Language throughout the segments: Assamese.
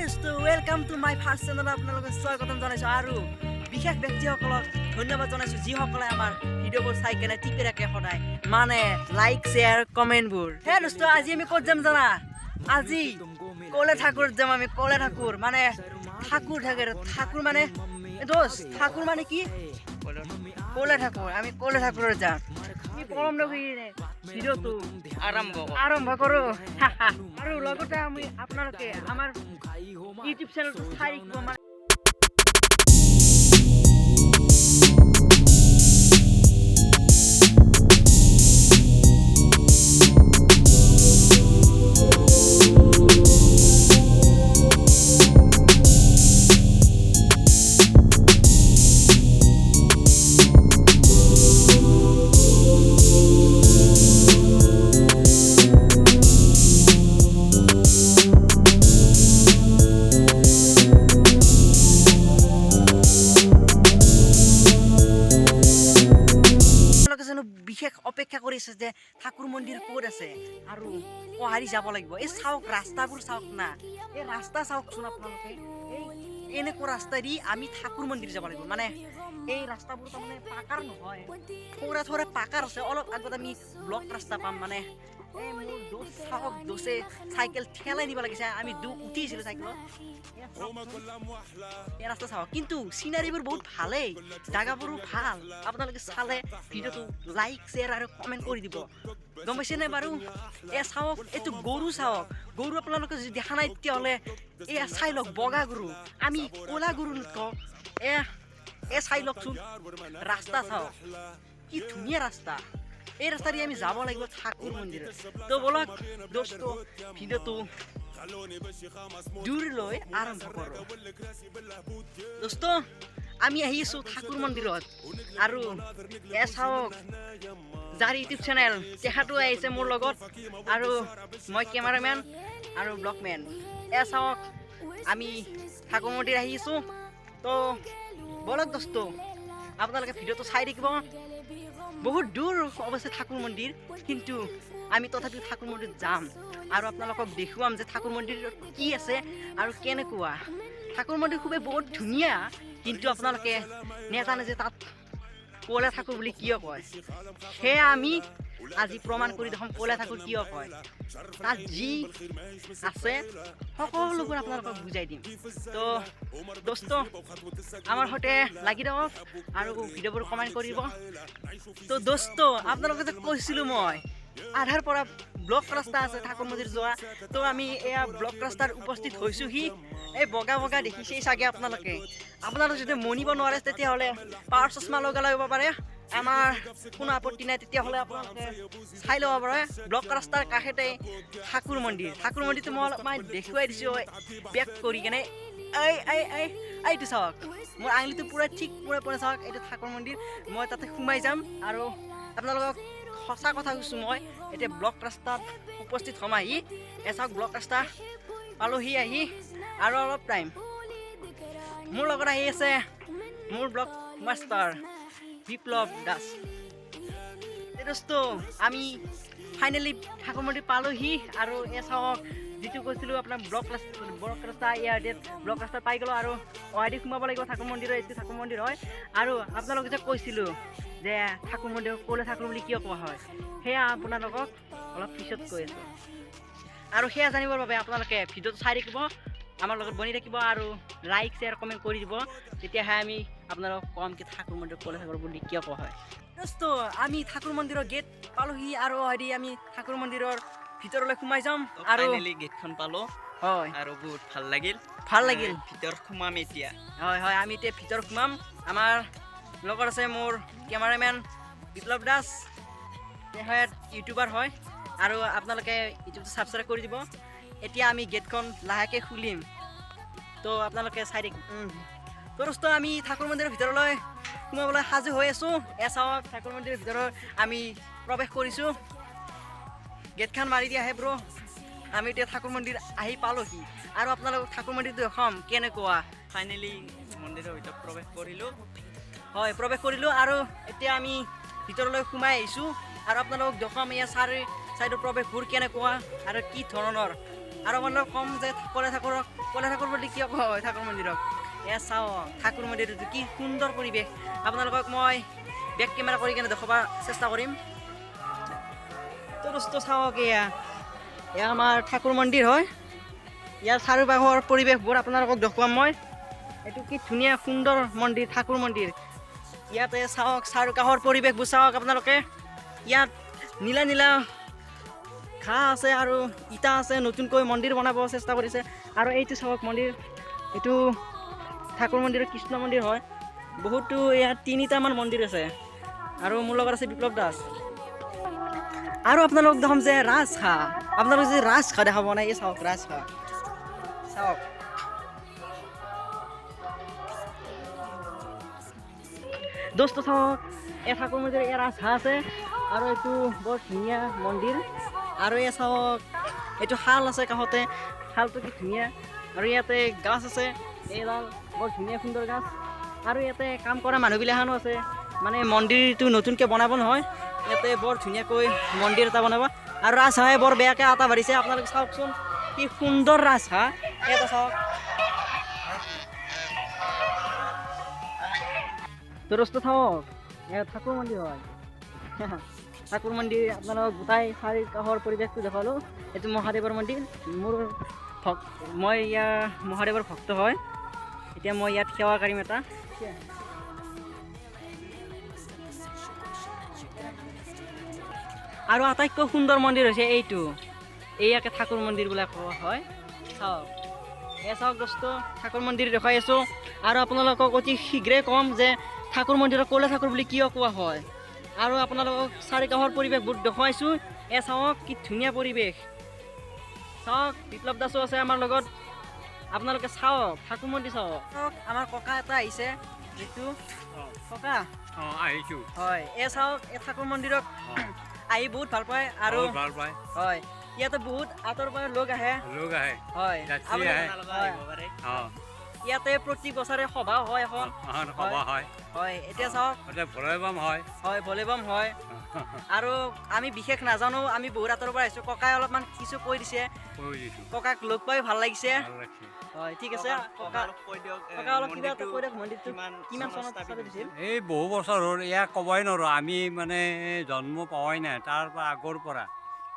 দোস্ত, welcome to my first channel. আপোনালোকক স্বাগতম জনাইছোঁ আৰু বিশেষ ব্যক্তিসকলক ধন্যবাদ জনাইছোঁ, যিসকলে আমাৰ ভিডিঅ'বোৰ চাই কেনে টিপি ৰাখে সদায়, মানে লাইক, শ্বেয়াৰ, কমেণ্টবোৰ। হে দোস্ত, আজি আমি ক'ত যাম জানা? আজি ক'লে ঠাকুৰত যাম আমি। ক'লে ঠাকুৰ মানে ঠাকুৰ থাকে। ঠাকুৰ মানে দোস্ত, ঠাকুৰ মানে কি? ক'লে ঠাকুৰ। আমি ক'লে ঠাকুৰত যাম। আমি পলম নকৰি ভিডিঅ'টো আৰম্ভ কৰ। আৰম্ভ কৰোঁ। আৰু লগতে আমি আপোনালোকে আমাৰ ইউটিউব চেনেলটো চাই থাকিব মানে। আপোনালোকে জানো বিশেষ অপেক্ষা কৰিছে যে ঠাকুৰ মন্দিৰ ক'ত আছে আৰু সঁহাৰি যাব লাগিব। এই চাওক, ৰাস্তাবোৰ চাওক না। এই ৰাস্তা চাওকচোন আপোনালোকে। এই এনেকুৱা ৰাস্তাইদি আমি ঠাকুৰ মন্দিৰ যাব লাগিব। মানে এই ৰাস্তাবোৰ তাৰমানে পাকাৰ নহয়, থোৰা থোৰা পাকাৰ আছে। অলপ আগত আমি ব্লক ৰাস্তা পাম। মানে এই মোৰ দোস্ত চাওক, দোষে চাইকেল ঠেলাই নিব লাগিছে। আমি দু উঠিছিলোঁ চাইকেলত। এয়া চাওকচোন। এই ৰাস্তা চাওক। কিন্তু চিনাৰীবোৰ বহুত ভালেই, জাগাবোৰো ভাল। আপোনালোকে চালে ভিডিঅ'টো লাইক, শ্বেয়াৰ আৰু কমেণ্ট কৰি দিব, গম পাইছেনে বাৰু? এয়া চাওক, এইটো গৰু চাওক। গৰু আপোনালোকে যদি দেখা নাই, তেতিয়াহ'লে এয়া চাই লওক। বগা গৰু, আমি ক'লা গৰু কওঁ। এয়া এ চাই লওকচোন, ৰাস্তা চাওক, কি ধুনীয়া ৰাস্তা। এই ৰাস্তা দি আমি যাব লাগিব ঠাকুৰ মন্দিৰত। তো ব'লক দোস্ত, ভিডিঅ'টো দূৰলৈ আৰম্ভ কৰোঁ। দোস্ত, আমি আহিছোঁ ঠাকুৰ মন্দিৰত আৰু এ চাওক, যাৰ ইউটিউব চেনেল তেখেতো আহিছে মোৰ লগত আৰু মই কেমেৰামেন আৰু ব্লগমেন। এ চাওক, আমি ঠাকুৰ মন্দিৰ আহিছোঁ। তো ব'লক দোস্ত, আপোনালোকে ভিডিঅ'টো চাই থাকিব। বহুত দূৰ অৱশ্যে ঠাকুৰ মন্দিৰ, কিন্তু আমি তথাপিও ঠাকুৰ মন্দিৰত যাম আৰু আপোনালোকক দেখুৱাম যে ঠাকুৰ মন্দিৰত কি আছে আৰু কেনেকুৱা। ঠাকুৰ মন্দিৰ খুবেই বহুত ধুনীয়া, কিন্তু আপোনালোকে নেজানে যে তাত কয়লা ঠাকুৰ বুলি কিয় কয়। সেয়া আমি আজি প্ৰমাণ কৰি দেখাম, কয়লা ঠাকুৰ কিয় কয়। তাত যি আছে সকলোবোৰ আপোনালোকক বুজাই দিম। তো দোস্ত, আমাৰ সৈতে লাগি থাকক আৰু ভিডিঅ'বোৰ কমেণ্ট কৰিব। তো দোস্ত, আপোনালোকে যে কৈছিলোঁ মই আধাৰ পৰা ব্লক ৰাস্তা আছে ঠাকুৰ মন্দিৰ যোৱা, তো আমি এয়া ব্লক ৰাস্তাত উপস্থিত হৈছোহি। এই বগা বগা দেখিছেই চাগে আপোনালোকে। আপোনালোকে যদি মনিব নোৱাৰে, তেতিয়াহ'লে পাৱাৰ চশমা লগাই ল'ব পাৰে, আমাৰ কোনো আপত্তি নাই। তেতিয়াহ'লে আপোনালোকে চাই ল'ব পাৰে, ব্লক ৰাস্তাৰ কাষতে ঠাকুৰ মন্দিৰ। ঠাকুৰ মন্দিৰটো মই অলপমান দেখুৱাই দিছোঁ বেক কৰি কেনে। এই এই এই এইটো চাওক, মোৰ আঙুলিটো পূৰা ঠিক পূৰা পূৰা চাওক, এইটো ঠাকুৰ মন্দিৰ। মই তাতে সোমাই যাম আৰু আপোনালোকক সঁচা কথা কৈছোঁ, মই এতিয়া ব্লক ৰাস্তাত উপস্থিত হ'ম আহি। এই চাওক, ব্লক ৰাস্তা পালোহি আহি আৰু অলপ টাইম। মোৰ লগত আহি আছে মোৰ ব্লগ মাষ্টাৰ বিপ্লৱ দাস। এই দোস্ত, আমি ফাইনেলি ঠাকুৰ মন্দিৰ পালোহি আৰু এই চাওক, যিটো কৈছিলোঁ আপোনাৰ ব্লক ৰাস্তা, ব্লক ৰাস্তা ইয়াৰ ব্লক ৰাস্তা পাই গ'লোঁ আৰু অহাদি সোমাব লাগিব ঠাকুৰ মন্দিৰৰ। এইটো ঠাকুৰ মন্দিৰ হয় আৰু আপোনালোকে যে কৈছিলোঁ যে ঠাকুৰ মন্দিৰ ক'লে ঠাকুৰ বুলি কিয় কোৱা হয়, সেয়া আপোনালোকক অলপ পিছত কৈ আছোঁ। আৰু সেয়া জানিবৰ বাবে আপোনালোকে ভিডিঅ'টো চাই থাকিব, আমাৰ লগত বনি থাকিব আৰু লাইক, শ্বেয়াৰ, কমেণ্ট কৰি দিব। তেতিয়াহে আমি আপোনালোকক ক'ম কি ঠাকুৰ মন্দিৰ ক'লে ঠাকুৰ বুলি কিয় কোৱা হয়। দোস্ত, আমি ঠাকুৰ মন্দিৰৰ গেট পালোহি আৰু হেৰি আমি ঠাকুৰ মন্দিৰৰ ভিতৰলৈ সোমাই যাম আৰু ফাইনেলি গেটখন পালো। আৰু বহুত ভাল লাগিল। ভাল লাগিল। ভিতৰত সোমাম এতিয়া। হয়, আমি এতিয়া ভিতৰত সোমাম। আমাৰ লগত আছে মোৰ কেমেৰামেন বিপ্লৱ দাস। তেখেত ইউটিউবাৰ হয় আৰু আপোনালোকে ইউটিউবটো ছাবস্ক্ৰাইব কৰি দিব। এতিয়া আমি গেটখন লাহেকৈ খুলিম, তো আপোনালোকে চাই থাকিব। তো দোস্ত, আমি ঠাকুৰ মন্দিৰৰ ভিতৰলৈ সোমাবলৈ সাজু হৈ আছোঁ। এ চাওক, ঠাকুৰ মন্দিৰৰ ভিতৰত আমি প্ৰৱেশ কৰিছোঁ। গেটখন মাৰি দিয়া হে ব্ৰ। আমি এতিয়া ঠাকুৰ মন্দিৰ আহি পালোহি আৰু আপোনালোকক ঠাকুৰ মন্দিৰটো দেখাম কেনেকুৱা। ফাইনেলি মন্দিৰৰ ভিতৰত প্ৰৱেশ কৰিলোঁ। হয়, প্ৰৱেশ কৰিলোঁ আৰু এতিয়া আমি ভিতৰলৈ সোমাই আহিছোঁ আৰু আপোনালোকক দেখুৱাম ইয়াৰ চাৰি চাইডৰ প্ৰৱেশবোৰ কেনেকুৱা আৰু কি ধৰণৰ। আৰু আপোনালোকক ক'ম যে কলে ঠাকুৰক কলে ঠাকুৰ বুলি কিয় কোৱা হয় ঠাকুৰ মন্দিৰক। এয়া চাওক ঠাকুৰ মন্দিৰটো কি সুন্দৰ পৰিৱেশ। আপোনালোকক মই বেক কেমেৰা কৰি কেনে দেখুৱাব চেষ্টা কৰিম। তো দোস্ত চাওক, এয়া এয়া আমাৰ ঠাকুৰ মন্দিৰ হয়। ইয়াৰ চাৰিওপাশৰ পৰিৱেশবোৰ আপোনালোকক দেখুৱাম মই। এইটো কি ধুনীয়া সুন্দৰ মন্দিৰ, ঠাকুৰ মন্দিৰ। ইয়াতে চাওক চাৰিওকাষৰ পৰিৱেশবোৰ চাওক আপোনালোকে। ইয়াত নীলা নীলা ঘাঁহ আছে আৰু ইটা আছে, নতুনকৈ মন্দিৰ বনাব চেষ্টা কৰিছে। আৰু এইটো চাওক মন্দিৰ, এইটো ঠাকুৰ মন্দিৰ, কৃষ্ণ মন্দিৰ হয়। বহুতো ইয়াত তিনিটামান মন্দিৰ আছে। আৰু মোৰ লগত আছে বিপ্লৱ দাস। আৰু আপোনালোকক দেখাম যে ৰাজহাঁহ, আপোনালোক যে ৰাজহাঁহ দেখাব নাই, এই চাওক ৰাজহাঁহ চাওক। দোস্ত চাওক, এই ঠাকুৰ মন্দিৰ এই ৰাজহাঁহ আছে। আৰু এইটো বৰ ধুনীয়া মন্দিৰ। আৰু এই চাওক এইটো শাল আছে কাষতে, শালটো কি ধুনীয়া। আৰু ইয়াতে গাছ আছে, এইডাল বৰ ধুনীয়া সুন্দৰ গাছ। আৰু ইয়াতে কাম কৰা মানুহবিলাখানো আছে, মানে মন্দিৰটো নতুনকৈ বনাব নহয়, ইয়াতে বৰ ধুনীয়াকৈ মন্দিৰ এটা বনাব। আৰু ৰাজহাঁহে বৰ বেয়াকৈ আটা বাঢ়িছে, আপোনালোকে চাওকচোন কি সুন্দৰ ৰাজহাঁহ। ইয়াতে চাওক। তো দোস্ত চাওক, এয়া ঠাকুৰ মন্দিৰ হয়। ঠাকুৰ মন্দিৰ আপোনালোকক গোটাই চাৰিকাষৰ পৰিৱেশটো দেখুৱালোঁ। এইটো মহাদেৱৰ মন্দিৰ। মোৰ মই ইয়াৰ মহাদেৱৰ ভক্ত হয়। এতিয়া মই ইয়াত সেৱা কৰিম এটা। আৰু আটাইতকৈ সুন্দৰ মন্দিৰ হৈছে এইটো, এইয়াকে ঠাকুৰ মন্দিৰ বুলি কোৱা হয়। চাওক, এয়া চাওক দোস্ত, ঠাকুৰ মন্দিৰ দেখুৱাই আছোঁ। আৰু আপোনালোকক অতি শীঘ্ৰেই ক'ম যে ঠাকুৰ মন্দিৰক কলে ঠাকুৰ বুলি কিয় কোৱা হয়। আৰু আপোনালোকক চাৰিকাষৰ পৰিৱেশবোৰ দেখুৱাইছোঁ। এয়া চাওক কি ধুনীয়া পৰিৱেশ। চাওক বিপ্লৱ দাসো আছে আমাৰ লগত। আপোনালোকে চাওক ঠাকুৰ মন্দিৰ চাওক। চাওক আমাৰ ককা এটা আহিছে, যিটো ককা আহিছোঁ হয়। এই চাওক এই ঠাকুৰ মন্দিৰক আহি বহুত ভাল পায়। আৰু ভাল পায় হয়, ইয়াতে বহুত আঁতৰৰ পৰা লোক আহে, হয়। ইয়াতে প্ৰতি বছৰে সভা হয় এখন, সভা হয় হয়। এতিয়া চাওক ভলেবম হয়, হয় ভলেবম হয়। আৰু আমি বিশেষ নাজানো, আমি বহুত আঁতৰৰ পৰা আহিছোঁ। ককাই অলপমান কিছু কৈ দিছে, ককাক লগ পাই ভাল লাগিছে। হয় ঠিক আছে ককা, ককা অলপ কিবা এটা কৈ দিয়ক, মন্দিৰটো কিমান চনত স্থাপিত হৈছিল? এই বহু বছৰ হ'ল, ইয়াক ক'বই নোৱাৰোঁ। আমি মানে জন্ম পোৱাই নাই, তাৰ পৰা আগৰ পৰা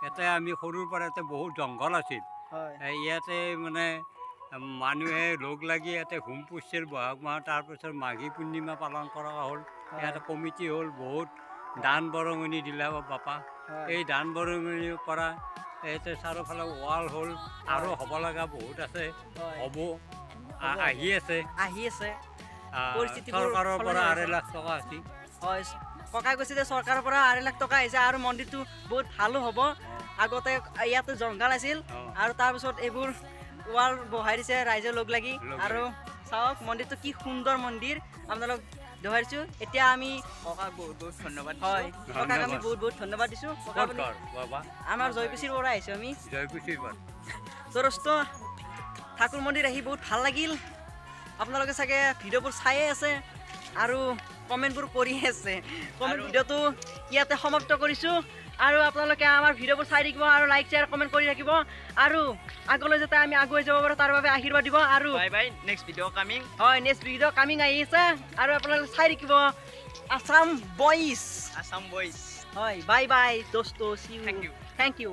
ইয়াতে আমি সৰুৰ পৰা ইয়াতে বহুত জংঘল আছিল। ইয়াতে মানে মানুহে লগ লাগি ইয়াতে হোম পুজিছিল বহাগ মাহত। তাৰপিছত মাঘী পূৰ্ণিমা পালন কৰা হ'ল, ইয়াতে কমিটি হ'ল, বহুত দান বৰঙণি দিলে বাপা। এই দান বৰঙণিৰ পৰা ইয়াতে চাৰিওফালে ৱাল হ'ল। আৰু হ'ব লগা বহুত আছে, হ'ব আহি আছে, আহি আছে। চৰকাৰৰ পৰা 2.5 লাখ টকা আছে। হয়, ককাই কৈছে যে চৰকাৰৰ পৰা 2.5 লাখ টকা আহিছে। আৰু মন্দিৰটো বহুত ভালো হ'ব। আগতে ইয়াতে জংঘল আছিল, আৰু তাৰপিছত এইবোৰ ৱাল বহাই দিছে ৰাইজে লগ লাগি। আৰু চাওক মন্দিৰটো কি সুন্দৰ মন্দিৰ, আপোনালোক দেখুৱাই দিছোঁ। এতিয়া আমি ককাক বহুত বহুত ধন্যবাদ। হয়, ককাক আমি বহুত বহুত ধন্যবাদ দিছোঁ। আমাৰ জয়কুছিৰ পৰা আহিছোঁ আমি, জয়কুছিৰ পৰা। তো দোস্ত ঠাকুৰ মন্দিৰ আহি বহুত ভাল লাগিল। আপোনালোকে চাগে ভিডিঅ'বোৰ চায়ে আছে আৰু কমেণ্টবোৰ কৰিয়ে আছে। কমেণ্ট ভিডিঅ'টো ইয়াতে সমাপ্ত কৰিছোঁ। আৰু আপোনালোকে আমাৰ ভিডিঅ'বোৰ চাই থাকিব আৰু লাইক শ্বেয়াৰ কমেণ্ট কৰি থাকিব। আৰু আগলৈ যাতে আমি আগুৱাই যাব পাৰোঁ তাৰ বাবে আশীৰ্বাদ দিব। আৰু bye bye, next video coming. হয়, নেক্সট ভিডিঅ' কামিং আহি আছে। আৰু আপোনালোকে চাই থাকিব আছাম বইজ, আছাম বইজ। হয়, বাই বাই দোস্ত, see you, thank you, thank you.